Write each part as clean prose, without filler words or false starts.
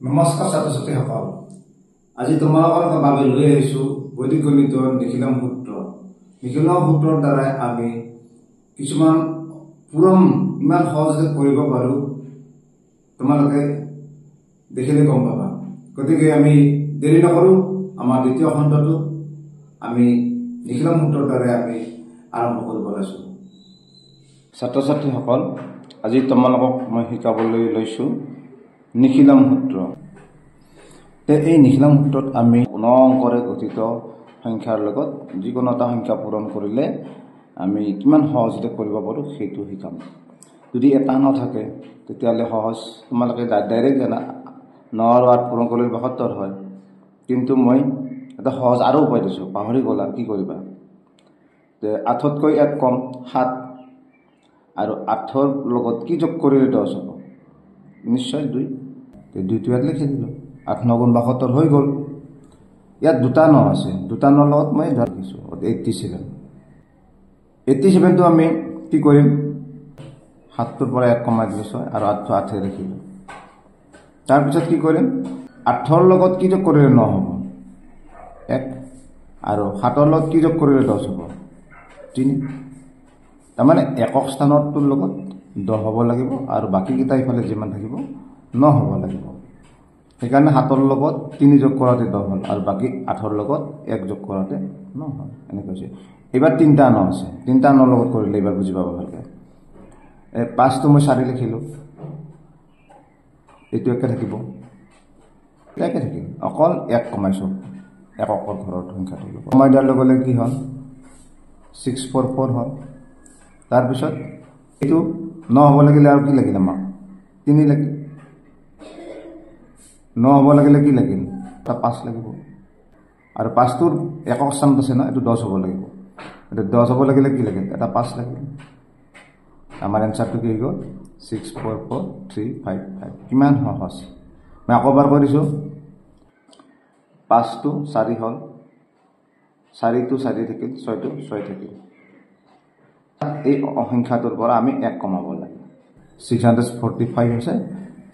নমস্কাৰ ছাত্ৰ ছাত্ৰীসকল, আজি তোমালোকৰ বাবে লৈ আহিছোঁ বৈদিক গণিতৰ নিখিলম সূত্ৰ। নিখিলম সূত্ৰৰ দ্বাৰাই আমি কিছুমান পূৰণ ইমান সহজতে কৰিব পাৰোঁ, তোমালোকে দেখিলে গম পাবা। গতিকে আমি দেৰি নকৰোঁ, আমাৰ দ্বিতীয় খণ্ডটো আমি নিখিলম সূত্ৰৰ দ্বাৰাই আমি আৰম্ভ কৰিব লৈছোঁ। ছাত্ৰ ছাত্ৰীসকল, আজি তোমালোকক মই শিকাবলৈ লৈছোঁ নিখিলম সূত্ৰ। এই নিখিলম সূত্ৰত আমি ন অংকৰে গঠিত সংখ্যাৰ লগত যিকোনো এটা সংখ্যা পূৰণ কৰিলে আমি কিমান সহজতে কৰিব পাৰোঁ সেইটো শিকাম। যদি এটা নথাকে তেতিয়াহ'লে সহজ, তোমালোকে ডাইৰেক্ট জানা 9 আৰু 8 পূৰণ কৰিলে 72 হয়। কিন্তু মই এটা সহজ আৰু উপায় দিছোঁ, পাহৰি গ'লা কি কৰিবা। 8তকৈ 1 কম 7, আৰু 8ৰ লগত কি যোগ কৰিলে 10 হ'ব? নিশ্চয় 2। 2টো ইয়াত লিখি দিলোঁ, 8 9 গুণ 72 হৈ গ'ল। ইয়াত দুটা ন আছে, দুটা নৰ লগত মই ধৰিছোঁ 87। 87টো আমি কি কৰিম, 7টোৰ পৰা 1 কমাই দিলোঁ 6, আৰু 8টো 8 ৰাখিলোঁ। তাৰপিছত কি কৰিম, 8ৰ লগত কি যোগ কৰিলে 9 হ'ব? 1, আৰু 7ৰ লগত কি যোগ কৰিলে 10 হ'ব? 3। তাৰমানে একক স্থানৰটোৰ লগত 10 হ'ব লাগিব, আৰু বাকীকেইটা ইফালে যিমান থাকিব 9 হ'ব লাগিব। সেইকাৰণে 7ৰ লগত 3 যোগ কৰাতে 10 হ'ল, আৰু বাকী 8ৰ লগত 1 যোগ কৰাতে 9 হ'ল। এনেকৈ হৈছে। এইবাৰ 3টা ন আছে, 3টা নৰ লগত কৰিলে এইবাৰ বুজি পাব ভালকৈ। এই 5টো মই 4 লিখিলোঁ, এইটো একে থাকিব, একে থাকিল, অকল 1 কমাইছোঁ এককৰ ঘৰৰ সংখ্যাটো। কমাই দিয়াৰ লগে লগে কি হ'ল, 644 হ'ল। তাৰপিছত এইটো 9 হ'ব লাগিলে আৰু কি লাগিল আমাক? 3 লাগিল। 9 হ'ব লাগিলে কি লাগিল? এটা 5 লাগিব, আৰু 5টোৰ একক স্থানত আছে ন, এইটো 10 হ'ব লাগিব। এইটো 10 হ'ব লাগিলে কি লাগিল? এটা 5 লাগিল। আমাৰ এনচাৰটো কি হৈ গ'ল? 644355। কিমান সহজ। মই আকৌ এবাৰ কৈ দিছোঁ, 5টো 4 হ'ল, 4টো 4 থাকিল, 6টো 6 থাকিল। এই সংখ্যাটোৰ পৰা আমি 1 কমাব লাগে। 645 হৈছে,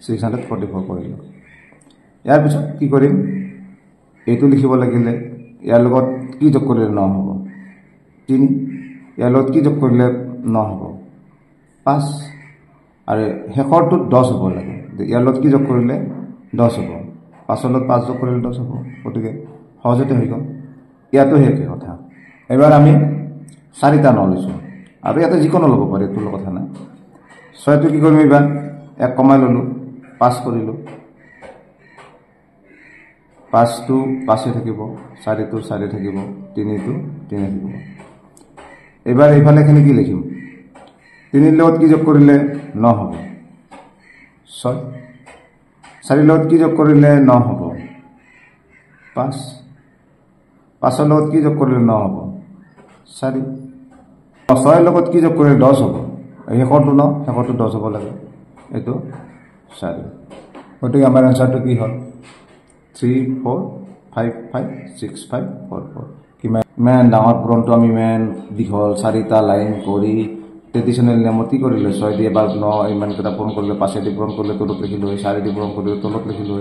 644 কৰিলোঁ। ইয়াৰ পিছত কি কৰিম, এইটো লিখিব লাগিলে ইয়াৰ লগত কি যোগ কৰিলে 9 হ'ব? 3। ইয়াৰ লগত কি যোগ কৰিলে 9 হ'ব? 5। আৰু শেষৰটোত 10 হ'ব লাগে, ইয়াৰ লগত কি যোগ কৰিলে 10 হ'ব? 5ৰ লগত 5 যোগ কৰিলে 10 হ'ব। গতিকে সহজতে হৈ গ'ল। ইয়াতো সেই একে কথা। এইবাৰ আমি 4টা ন লৈছোঁ, আৰু ইয়াতে যিকোনো ল'ব পাৰি, এইটোৰ কথা নাই। 6টো কি কৰিম, এইবাৰ 1 কমাই ল'লোঁ, 5 কৰিলোঁ। 5টো 5 থাকিব, 4টো 4 থাকিব, 3টো 3 থাকিব। এইবাৰ এইফালেখিনি কি লিখিম, 3ৰ লগত কি যোগ কৰিলে 9 হ'ব? 6। 4ৰ লগত কি যোগ কৰিলে 9 হ'ব? 5। 5ৰ লগত কি যোগ কৰিলে 9 হ'ব? 4। 6ৰ লগত কি যোগ কৰিলে 10 হ'ব? শেষৰটো 9, শেষৰটো 10 হ'ব লাগে, এইটো 4। গতিকে আমাৰ এনচাৰটো কি হ'ল? 34556544। কিমান ইমান ডাঙৰ পূৰণটো আমি ইমান দীঘল 4টা লাইন কৰি ট্ৰেডিশ্যনেল নিয়মত কি কৰিলোঁ, 6 দি এবাৰ 9 ইমানকেইটা পূৰণ কৰিলোঁ, 5 দি পূৰণ কৰিলে তলত লিখিলোঁ, 4 দি পূৰণ কৰিলোঁ তলত লিখিলোঁ,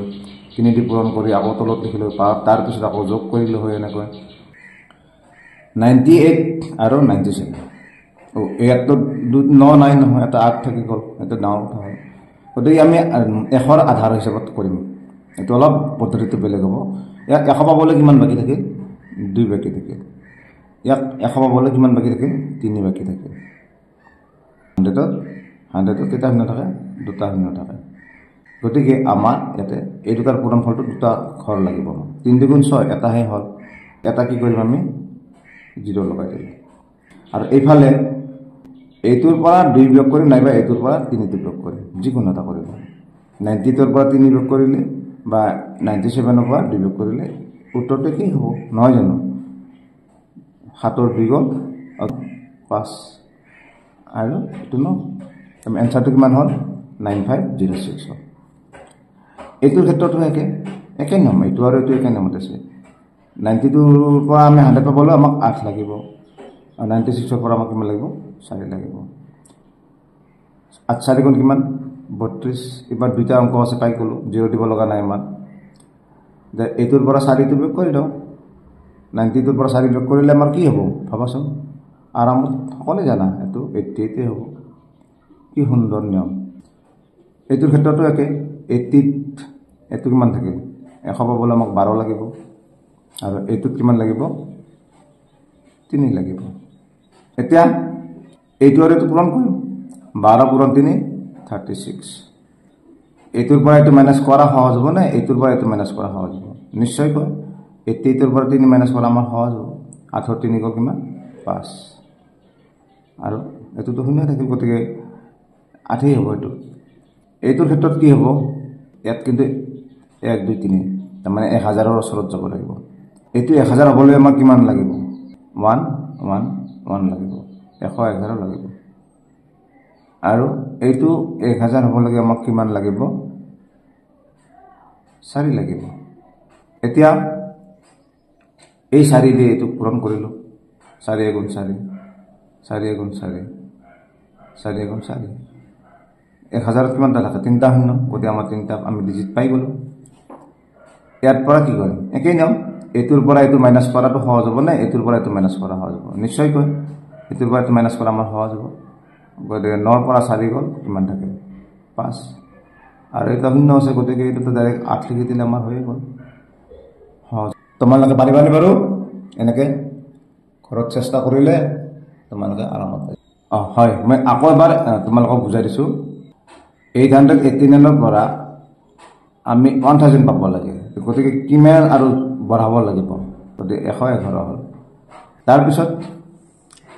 3 দি পূৰণ কৰি আকৌ তলত লিখিলোঁ, তাৰপিছত আকৌ যোগ কৰিলোঁ হয়। এনেকৈ 98 আৰু 97। ইয়াততো 9 নাই নহয়, এটা 8 থাকি গ'ল, এইটো ডাঙৰ কথা হ'ল। গতিকে আমি 100ৰ আধাৰ হিচাপত কৰিম, এইটো অলপ পদ্ধতিটো বেলেগ হ'ব। ইয়াক 100 পাবলৈ কিমান বাকী থাকিল? 2 বাকী থাকিল। ইয়াক 100 পাবলৈ কিমান বাকী থাকিল? 3 বাকী থাকিল। 100ত কেইটা শূন্য থাকে? 2টা শূন্য থাকে। গতিকে আমাৰ ইয়াতে এই দুটাৰ পূৰণফলটো 2টা ঘৰ লাগিব। 3 2 গুণ 6, এটাহে হ'ল। এটা কি কৰিম আমি? 0 লগাই দিলোঁ। আৰু এইফালে এইটোৰ পৰা 2 বিয়োগ কৰিম, নাইবা এইটোৰ পৰা 3টো বিয়োগ কৰিম, যিকোনো এটা কৰিব। 98ৰ পৰা 3 বিয়োগ কৰিলে বা 97ৰ পৰা 2 বিয়োগ কৰিলে উত্তৰটো কি হ'ব? নহয় জানো? 7ৰ 2 গ'ল 5, আৰু এইটো ন। এনচাৰটো কিমান হ'ল? 9506 হ'ল। এইটোৰ ক্ষেত্ৰতো একে একে নিয়ম, এইটো আৰু এইটো একে নিয়মত আছে। 92ৰ পৰা আমি 100 পাবলৈ আমাক 8 লাগিব, আৰু 96ৰ পৰা আমাক কিমান লাগিব? 4 লাগিব। 8 4 গুণ কিমান 32। এবাৰ দুইটা অংক আছে পাই গ'লোঁ, জিৰ' দিব লগা নাই ইমান। যে এইটোৰ পৰা 4টো বিয়োগ কৰি দিওঁ, 92ৰ পৰা 4 বিয়োগ কৰিলে আমাৰ কি হ'ব ভাবাচোন, আৰামত সকলোৱে জানা এইটো 88 হ'ব। কি সুন্দৰ নিয়ম। এইটোৰ ক্ষেত্ৰতো একে, 80ত এইটো কিমান থাকিল, 100 পাবলৈ আমাক 12 লাগিব, আৰু এইটোত কিমান লাগিব, 3 লাগিব। এতিয়া এইটো আৰু এইটো পূৰণ কৰিম, 12 পূৰণ 3 36। এইটোৰ পৰা এইটো মাইনাছ কৰা সহজ হ'ব নে এইটোৰ পৰা এইটো মাইনাছ কৰা সহজ হ'ব? নিশ্চয়কৈ 88ৰ পৰা 3 মাইনাছ কৰা আমাৰ সহজ হ'ব। 8ৰ 3 গ'ল কিমান, 5, আৰু এইটোতো শূন্য থাকিল, গতিকে 8 হ'ব এইটো। এইটোৰ ক্ষেত্ৰত কি হ'ব, ইয়াত কিন্তু 1 2 3, তাৰমানে 1000ৰ ওচৰত যাব লাগিব। এইটো 1000 হ'বলৈ আমাক কিমান লাগিব, 1 1 1 লাগিব, 111 লাগিব। আৰু এইটো 1000 হ'বলৈকে আমাক কিমান লাগিব, 4 লাগিব। এতিয়া এই 4 দি এইটো পূৰণ কৰিলোঁ, 4 এগুণ 4, 4 এগুণ 4, 4 এগুণ 4। 1000ত কিমানটা থাকে, 3টা শূন্য, গতিকে আমাৰ 3টা আমি ডিজিট পাই গ'লোঁ। ইয়াৰ পৰা কি কৰিম, একেই নিয়ম, এইটোৰ পৰা এইটো মাইনাছ কৰাটো সহজ হ'ব নে এইটোৰ পৰা এইটো মাইনাছ কৰা সহজ হ'ব? নিশ্চয়কৈ এইটোৰ পৰা এইটো মাইনাছ কৰা আমাৰ সহজ হ'ব। গতিকে 9ৰ পৰা 4 গ'ল, কিমান থাকে, 5, আৰু এটা শূন্য আছে, গতিকে এইটোতো ডাইৰেক্ট 8 লিখি দিলে আমাৰ হৈয়ে গ'ল, সহজ। তোমালোকে পাৰিবানে বাৰু এনেকৈ ঘৰত চেষ্টা কৰিলে তোমালোকে আৰামত পাই। হয়, মই আকৌ এবাৰ তোমালোকক বুজাই দিছোঁ। 889ৰ পৰা আমি 1000 পাব লাগে, গতিকে কিমান আৰু বঢ়াব লাগিব, গতিকে 111 হ'ল। তাৰপিছত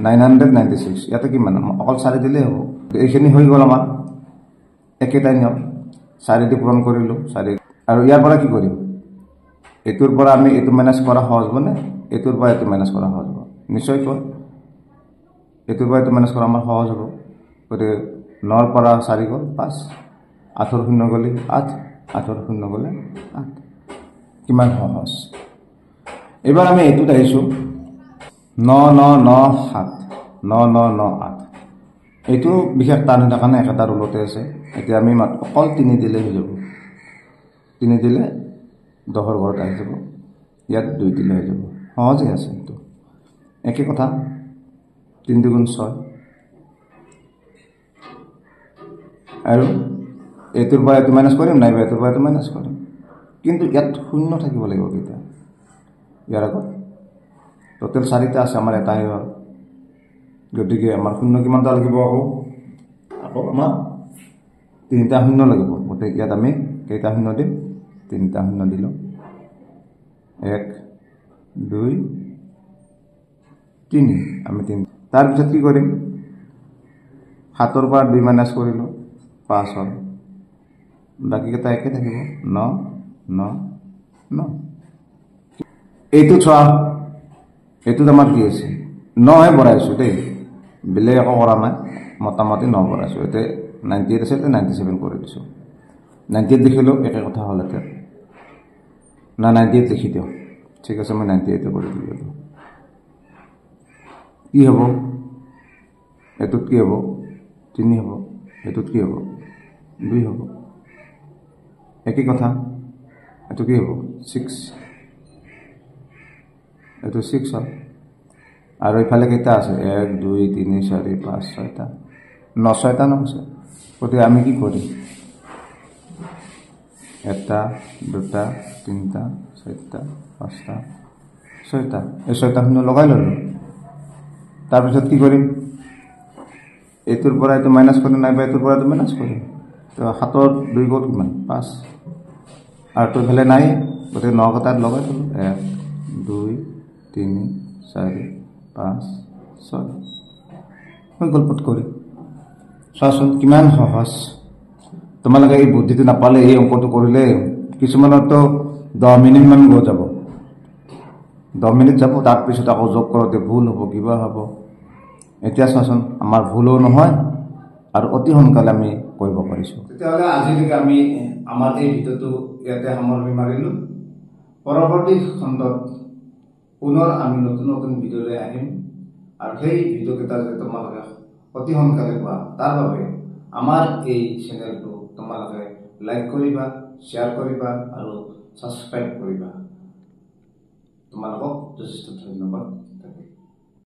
996, ইয়াতে কিমান, অকল 4 দিলেই হ'ব। এইখিনি হৈ গ'ল আমাৰ, একেটাই নিয়ম, 4 দি পূৰণ কৰিলোঁ 4। আৰু ইয়াৰ পৰা কি কৰিম, এইটোৰ পৰা আমি এইটো মাইনাছ কৰা সহজ হ'বনে এইটোৰ পৰা এইটো মাইনাছ কৰা সহজ হ'ব? নিশ্চয়কৈ এইটোৰ পৰা এইটো মাইনাছ কৰা আমাৰ সহজ হ'ব। গতিকে 9ৰ পৰা 4 গ'ল 5, 8ৰ শূন্য গ'লে 8, 8ৰ শূন্য গ'লে 8। কিমান সহজ। এইবাৰ আমি এইটোত আহিছোঁ, 9 9 9 7, 9 9 9 8। এইটো বিশেষ টান হৈ থকা নাই, একেটা ৰুলতে আছে। এতিয়া আমি অকল 3 দিলে হৈ যাব, 3 দিলে 10ৰ ঘৰত আহি যাব, ইয়াত 2 দিলে হৈ যাব, সহজেই আছে এইটো। একে কথা, 3 দুগুণ 6। আৰু এইটোৰ পৰা এইটো মাইনাছ কৰিম, নাইবা এইটোৰ পৰা এইটো মাইনাছ কৰিম, কিন্তু ইয়াত শূন্য থাকিব লাগিব কেইটা, ইয়াৰ আগত টোটেল 4টা আছে, আমাৰ এটাহে হ'ল, গতিকে আমাৰ শূন্য কিমানটা লাগিব, আকৌ আমাৰ 3টা শূন্য লাগিব। গতিকে ইয়াত আমি কেইটা শূন্য দিম, 3টা শূন্য দিলোঁ, 1 2 3, আমি 3। তাৰপিছত কি কৰিম, 7ৰ পৰা 2 মাইনাছ কৰিলোঁ, 5 হ'ল, বাকীকেইটা একে থাকিব, 9 9 9। এইটো চোৱা, এইটোত আমাৰ কি আছে, 9হে বঢ়াইছোঁ দেই, বেলেগ একো কৰা নাই, মোটামুটি 9 বঢ়াইছোঁ। এতিয়া 98 আছে, এতিয়া 97 কৰি দিছোঁ। 98 লিখিলোঁ, একে কথা হ'ল এতিয়া, না 98 লিখি দিওঁ, ঠিক আছে, মই 98 কৰি দিলোঁ। কি হ'ব, এইটোত কি হ'ব, 3 হ'ব, এইটোত কি হ'ব, 2 হ'ব, একে কথা। এইটো কি হ'ব, 6, এইটো 6 হ'ল। আৰু এইফালে কেইটা আছে, 1 2 3 4 5 6টা, 9 6টা ন আছে। গতিকে আমি কি কৰিম, 1 2 3 4 5 6টা, এই 6টা শূন্য লগাই ল'লোঁ। তাৰপিছত কি কৰিম, এইটোৰ পৰা এইটো মাইনাছ কৰিম, নাইবা এইটোৰ পৰা এইটো মাইনাছ কৰিম। তো 7ৰ 2 গ'ল কিমান, 5, আৰু তো এইফালে নাই, গতিকে 9 কেইটাত লগাই থ'লোঁ, 1 2 3 4 5 6, হৈ গ'ল পট কৰি। চোৱাচোন কিমান সহজ। তোমালোকে এই বুদ্ধিটো নাপালে এই অংকটো কৰিলে কিছুমানৰতো 10 মিনিটমান গৈ যাব, 10 মিনিট যাব, তাৰপিছত আকৌ যোগ কৰোঁতে ভুল হ'ব, কিবা হ'ব। এতিয়া চোৱাচোন আমাৰ ভুলো নহয় আৰু অতি সোনকালে আমি কৰিব পাৰিছোঁ। তেতিয়াহ'লে আজিলৈকে আমি আমাৰ এই ভিডিঅ'টো ইয়াতে সামৰণি মাৰিলোঁ। পৰৱৰ্তী খণ্ডত পুনৰ আমি নতুন নতুন ভিডিঅ' লৈ আহিম আৰু সেই ভিডিঅ'কেইটা যাতে তোমালোকে অতি সোনকালে পোৱা তাৰ বাবে আমাৰ এই চেনেলটো তোমালোকে লাইক কৰিবা, শ্বেয়াৰ কৰিবা আৰু ছাবস্ক্ৰাইব কৰিবা। তোমালোকক যথেষ্ট ধন্যবাদ।